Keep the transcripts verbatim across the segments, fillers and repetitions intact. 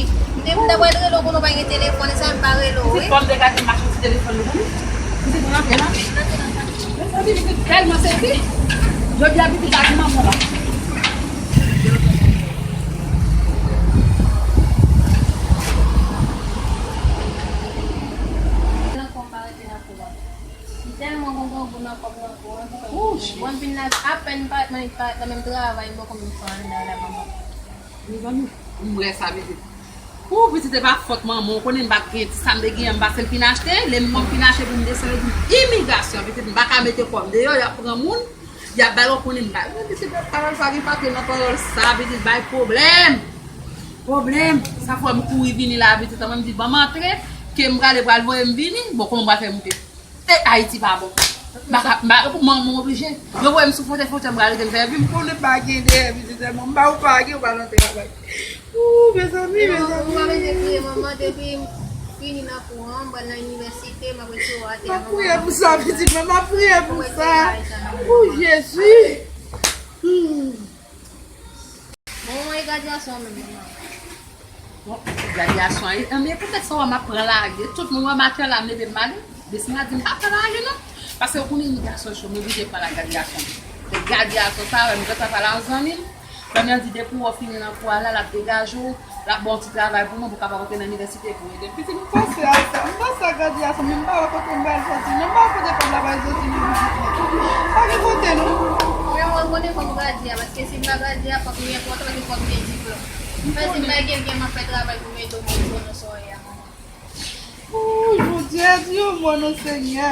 M te, m ta pral rele w konnen w pa gen telefòn, e sa m pa rele w, wi. Pitit, fò m degaje m mache ti telefòn nou pou nou. Pitit, mwen antre la. Mezanmi, pitit tèlman sezi. Jodi a, pitit la ki manman la. Nan kò m pa rete nan kou a. M tèlman gon grangou nan kò m nan kou an. Mwen vin la apèn m parèt, mwen parèt nan menm travay, m poko menm fè anndan la, manman. Mezanmi, m wè sa, pitit. Ou, pitit, e pa fòt manman, ou konnen m pa t gen ti sa m te gen an, m pase m fin achte, lè m fin achte pou m desann, yo di m imigrasyon, pitit, m pa ka mete kò m deyò, y ap pran moun, y ap bay, ou konnen m pa, men pitit, pawòl sa gen pate nan pawòl sa, pitit, bay pwoblèm. Pwoblèm. Sa fè m kouri vini la, pitit, mwen m di, ban m antre, ke m prale pral voye m vini, bon, kòman m pral fè moute? E Ayiti pa bon. M pa ka, m pa, manman oblije. Yo voye m sou fwontyè, fwontyè m ka rete m fè vi m. Konnen pa gen dèyè, pitit sèlman. M pa ou pa gen, ou pa nan travay. Ooh, mezanmi, mezanmi. Ou pa bezwen kriye, manman. Depi m fini nan kou an, m pral nan inivèsite, m ap retire w atè a, manman. M ap priye pou sa, pitit mwen. M ap priye pou sa. Ooh, Jezi. Hmm. Bon, e gradyasyon menm, manman. Bon, gradyasyon an, e, men poutèt sa w wè m ap pran lage. Tout moun wè m atè la, m leve m ale. Desina di m pa pran lage non. Paske ou konnen imigrasyon cho, m oblije pran lage gradyasyon. E gradyasyon sa, wè m gentan pale a yon zanmi m. Zanmi an di depi w fini nan kou a la, l ap degaje w, l ap ba w ti travay pou mwen, pou w kapab antre nan inivèsite. Pitit, m panse a sa, m panse a gradyasyon, men m pa wè kote m pral soti non, m pa wè kote kòb la pral soti non, pitit mwen. Pa gen kote non. Men mwen konnen fò m gradye a, paske si m pa gradye a, fòk m gen kontra, paske fòk m gen diplòm. Mwen si m pa gen byen, m ap fè travay pou m ede w, mwen konnen sa w ye a, manman. Ooh, Bondye, di yon mo non, Senyè.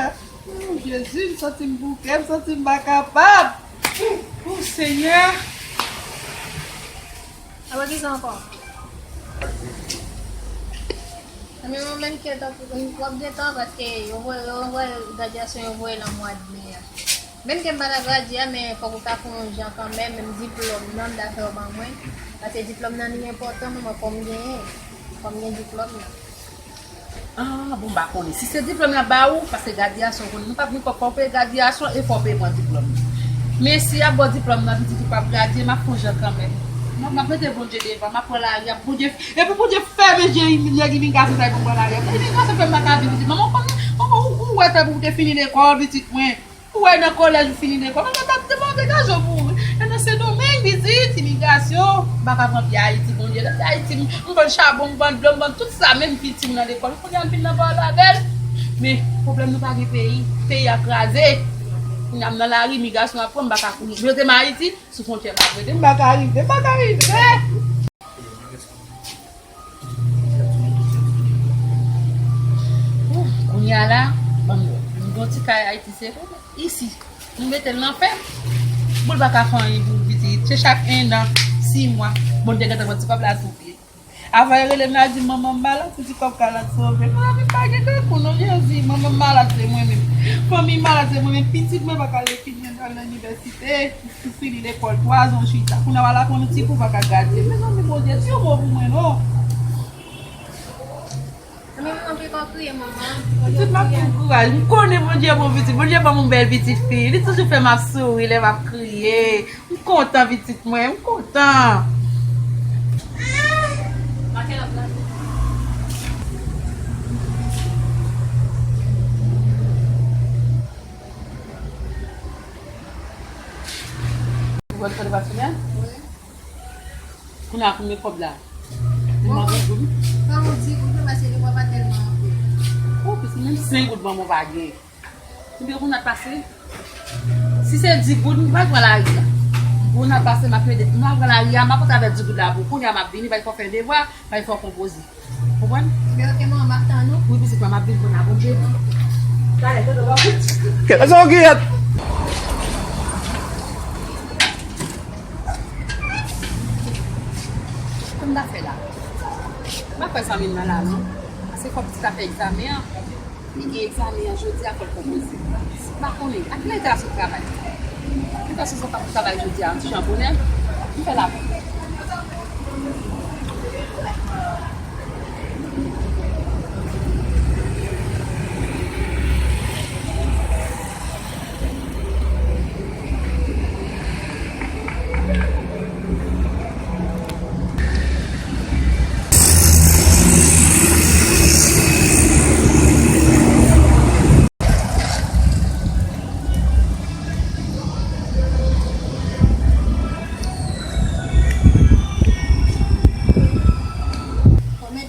Ooh, Jezi, m santi m bouke, m santi m pa kapab. Ooh, Senyè. Apa kisa ankò? Men mwen menm ke tankou w ap gen tan paske yo voye, yo voye gradyasyon yo voye nan mwa de me a. Menm ke m pa ta gradye a, men fòk ou ta fè yon jan kanmenm, menm diplòm nan m ta fè w ban mwen. Paske diplòm nan li enpòtan, men mwen fò m genyen. Fò m gen diplòm nan. Ah, bon, m pa konnen. Si se diplòm y ap ba ou, paske gradyasyon, konnen nou p ap gen kòb, fò w peye gradyasyon e fò w peye pran diplòm nan. Men si y ap ba w diplòm nan, pitit ou p ap gradye, m ap fè yon jan kanmenm. M ap, m ap mete Bondye devan, m ap pran lari a, Bondye, epi Bondye fèmen je nèg imigrasyon sa yo pou m pran lari a. Imigrasyon fè m pa ka viv, pitit. Manman, ou konnen, manman, ou, ou wè tankou ou te fini lekòl, pitit mwen. Ou wè nan kolèj ou fini lekòl, manman t ap degaje w pou ou. E nan Sendomeng, pitit, imigrasyon, m pa ka pran pye Ayiti, Bondye. Depi Ayiti, m, m vann chabon, m vann dlo, m vann tout sa, menm pitit m nan lekòl. Kounye a m vin nan pawòl avè l. Men, pwoblèm nou pa gen peyi. Peyi a kraze. Kounye a m nan lari, imigrasyon ap pran m, m pa ka kouri. Rete m Ayiti, sou fwontyè m ap rete. M pa ka rive, m pa ka rive. Ooh, kounye a la, ban m wè. M gon ti kay Ayiti, se isi. M mete l nan fè. Bon, l pa ka fè anyen pou pitit. Se chak enn an, sis mwa. Bon, m te gentan pran ti kòb la sou pye. Avan yo rele m la, di m manman m malad, se ti kòb kalòt sove. Mezanmi, m pa gen tankou non, Jezi. Manman m malad, se mwen menm. Fanmi m malad, se mwen menm. Pitit mwen pa ka lekòl, al nan inivèsite. Ou fini lekòl, twa zan w chita. Kounye a w al aprann yon ti kou, pa ka gade. Mezanmi, Bondye, di yon mo pou mwen, non. Pitit, m ap fè w kriye, manman. Pitit, m ap fè w kouraj. M konnen Bondye bon, pitit. Bondye ban m yon bèl pitit fi. Li toujou fè m ap souri lè m ap kriye. M kontan, pitit mwen. M kontan. Ou wè l fè l pa sonnen? Wi. Kounye a konbyen kòb la? Li manke goud? Ban mwen di goud wi, paske li pa tèlman anpil. Ou plis menm senk goud ban mwen pa gen. Konbyen goud n ap pase? Si se di goud, m pral pran lari a. Goud n ap pase, m ap mete, m ap pran lari a, m ap antre avèk di goud la pou ou. Kounye a m ap vini, bay fò fè devwa, bay fò konpoze. Konprann? Men oke, manman, m ap tann ou. Wi, pitit mwen, m ap vin konnya, Bondye di. Talè, talè, w ap vin. Kèt, sa w gen yèt? Sa m ta fè la? M pa kwè zanmi m nan la, non. Paske fò pitit la fè egzamen an. Li gen egzamen an jodi a, fò l konpoze. M pa konnen. A kilè l te al sot travay? Li ta sipoze pa travay jodi a, yon ti jan bonè. M fè la pou li.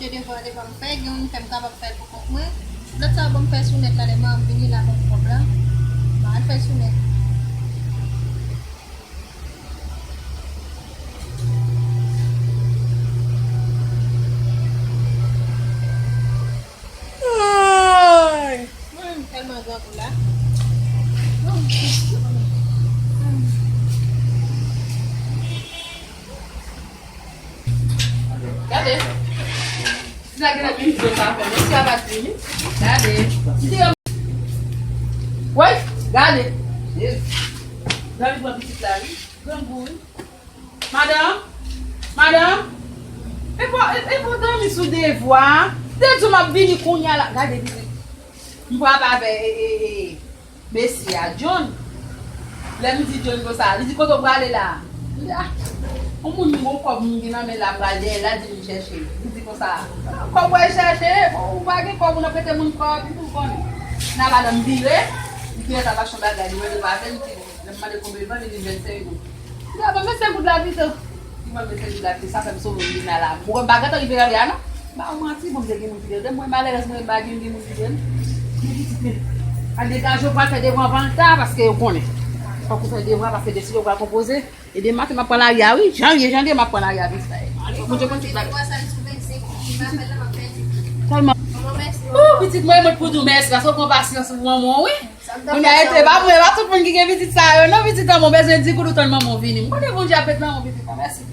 Devwa, devwa m fè, gen youn fè m kapab fè l pou kont mwen. Lòt sa, ban m fè sou nèt la, lè m vini la, ban m kòb la. M al fè sou nèt. Ay! Hmm, tèlman grangou la. Hmm. Gade. Ti nèg la vin jwe sa fè. Mèsi a pa di. Gade. Ti yo. Woy, gade. Gade pran pitit la, wi. Grangou, wi. Madanm, madanm, e pou, e, e pou dòmi sou devwa. Te di w m ap vini kounye a la. Gade, vini. M pral avè, e, e, e, mesye a, John. Lè m di John konsa, li di, "Kote w prale la?" M di, "Ah, yon moun m gon kòb m gen nan men la pral dèyè la di m chèche." M di konsa, "Ah, kòb w al chèche, bon, ou pa gen kòb, ou nan prete moun kòb, ou konnen." Nan madanm vire, li vire sa pa chan bagay, li mande pa vle, li di, lè m mande konbyen l vann, li di vennsenk goud. Li a ban m vennsenk goud la pito. Li ban m vennsenk goud la pito, sa fè m sove m vin la la. Mwen m pa gentan rive la non. M pa manti, bon, m te gen moun ki te ede m. Mwen malèrèz, mwen m pa gen, gen moun ki ede m. Men pitit men. Al degaje w pral fè devwa anvan l ta, paske yo konnen. Fòk ou fè devwa, paske deside w pral konpoze. E demen maten m ap pran lari a, wi. Jan l ye, jan l ye, m ap pran lari a vin fè. Bondye konn tout bagay. Tèlman. Oh, pitit mwen, mwen pou di w mèsi, paske w pran pasyans pou manman w, wi. Kounye a, e pa mwen, e pa tout moun ki gen pitit sa yo, non, pitit an mwen bezwen di kout ou tann manman w vini. M konnen Bondye ap met nan men w pitit an, mèsi.